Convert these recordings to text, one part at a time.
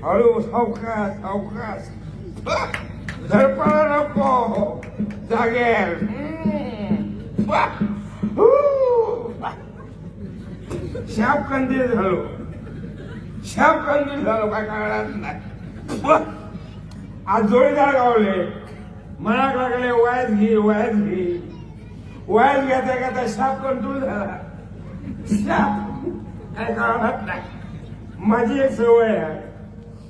हळू सावकाश सावकाश, झडपाला नको जागेल. शाप कंदील झालो, शाप कंदील झालो, काय कळणार नाही. आज जोडीदार गावले, मनाक लागले वयात घे वयात घे वयात घेता घेता शाप कंट्रोल झाला. शाप काय कळणार नाही. माझी एक सवय आहे,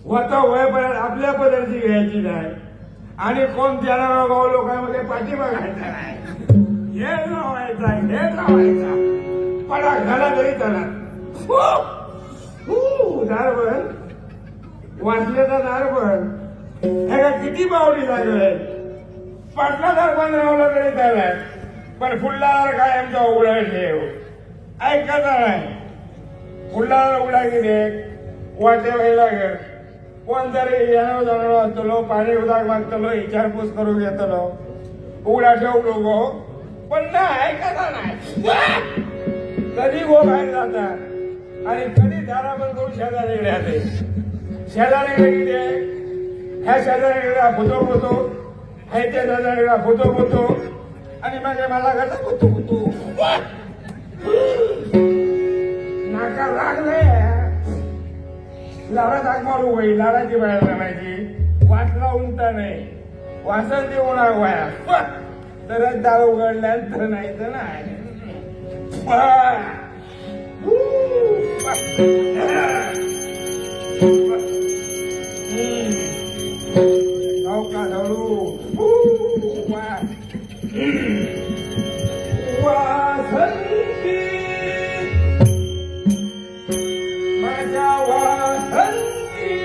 होता वयपर्यंत आपल्या पदरची घ्यायची नाही आणि कोण त्याला गाव लोकांमध्ये पाठिंबा घायचा नाही. हे लावायचा हे लावायचा पडा घाला तरी त्याला दारबन वाचले तर दारबन हे का किती बावडी लागले. पाटला दारबन रावला तरी त्याला, पण फुडला दार काय आमचा उघडा ठेव ऐकायचा नाही. फुडला दार उघडा किती वाटे व्हायला लागेल. कोण तरी येणार जाणार असतलो, पाणी उदाक मागतलो, विचारपूस करून घेतलो, उघडा ठेवलो गो, पण नाही ऐकायचा नाही. कधी गो बाहेर जातात आणि कधी दारा बंद करून शेजारीकडे आले. शेजारीकडे किती ह्या शेजारीकडे फुतो फुतो, ह्या त्या शेजारीकडे फुतो फुतो आणि मग मला करता फुतो फुतो. नाका लागले लाडा ताक मारू बाई, लाडाची बाहेर जाण्याची वाचला उमटा नाही, वाचन ते उन्हा वया तरच दार उघडल्यानंतर नाही तर नाही. वासंती माझ्या वासंती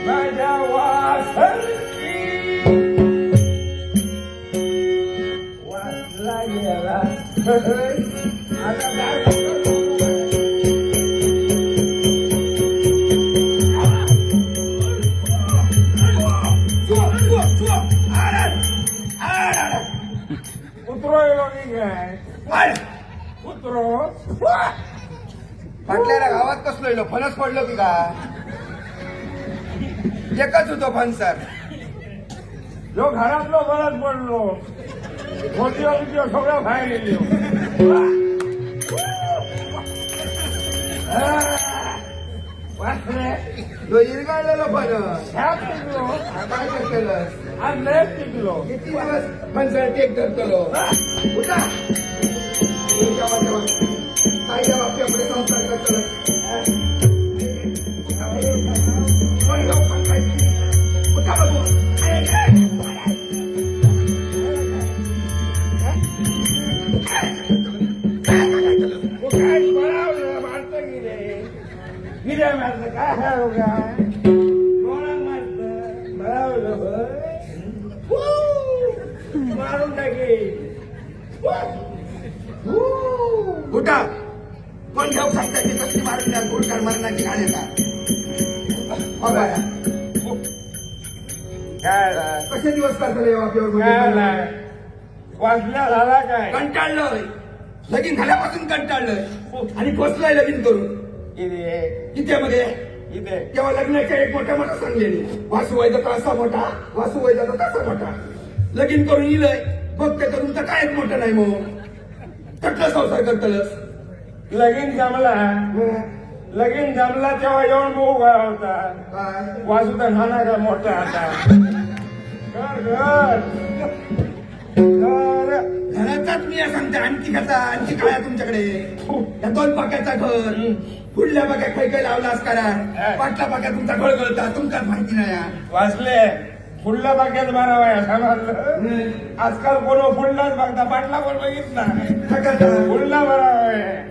माझ्या वासंती वाचला गेला. आता दार कुत्रो येलो की काय कुत्रो. फाटल्याला गावात कसलो इलो फणस पडलो की काय, एकच होतो फणसर. जो घरातलो बरंच पडलो, मोतियो बितियो सगळं बाहेर गेलो. वाचले. जो इरगाळलेलो फणस शाप टिकलो. काय करतलस? आज लयच टिकलो. किती दिवस फणसर टेक धरतलो? उठा. देवा देवा, काय त्या बापी आपले संसार करतलस? कोण गाव फणसाची? उठा बघू. काय बळावलं मारतं गेले गिरे मारतं काय काय कोणाक मारतं? लगीन. उठा. कोण घेऊ सांगता की कसली मारण्या गुडकार मरणाची घाण येतात. हो बाया. काय झालं? कसे दिवस काढतले काय वाप्यावर? झालं? वाचल्या झाला काय? कंटाळलोय, लगीन झाल्यापासून कंटाळलोय आणि बसलोय लगीन करून. इथे. इथे मध्ये. इथे. तेव्हा लग्नाच्या एक मोठा मोठा सांगलेली, वासू वैद्याचा असा मोठा, वासू वैद्याचा तसा मोठा. लगीन करून इलय बघते तर तुमचं कायच मोठं नाही. मग कटलं संसार करतलस? लगीन जमला, लगीन जमला तेव्हा येऊन बघू काय होता. काय? वाजू तर खाना का मोठा आता कर कर कर. घराचाच मी सांगते, आणखी कसा, आणखी काय आहे तुमच्याकडे? या दोन पाक्याचा घर, पुढल्या पाक्या खै खै लावलास करा, पाटला पाक्या तुमचा गळगळता, तुमकाच माहिती नाही हा. वाचले फुडल्या बागेत मारावा समजलं. आजकाल कोण फुडलाच बघता, पाटला कोण बघितला? काय करता? फुडला बरावे.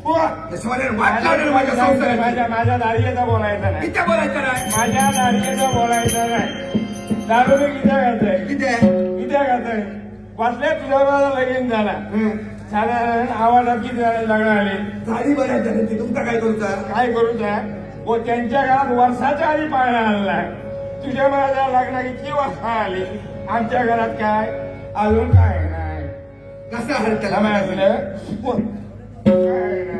या शिवाने वाट लावलेलं माझ्या संसाराची. माझ्या माझ्या दारियेचा बोलायचा नाही. किती बोलायचं नाही? माझ्या दारियेचा बोलायचा नाही. दारू बी किती घालताय? किती आहे? किती घालताय? वाचले तुझ्या माझा लगीन झाला. हं. साधारण आवाजात किती झाले लग्न आले? झाली बऱ्याच जणांची, तुमचा काय करूचा? काय करू त्या व त्यांच्या घरात वर्षाच्या आधी पाळणा आणलाय. तुझ्या माझ्या लग्नात किती वर्ष आली, आमच्या घरात काय अजून काय नाही. कसं हरतला? समजलं? काय नाही.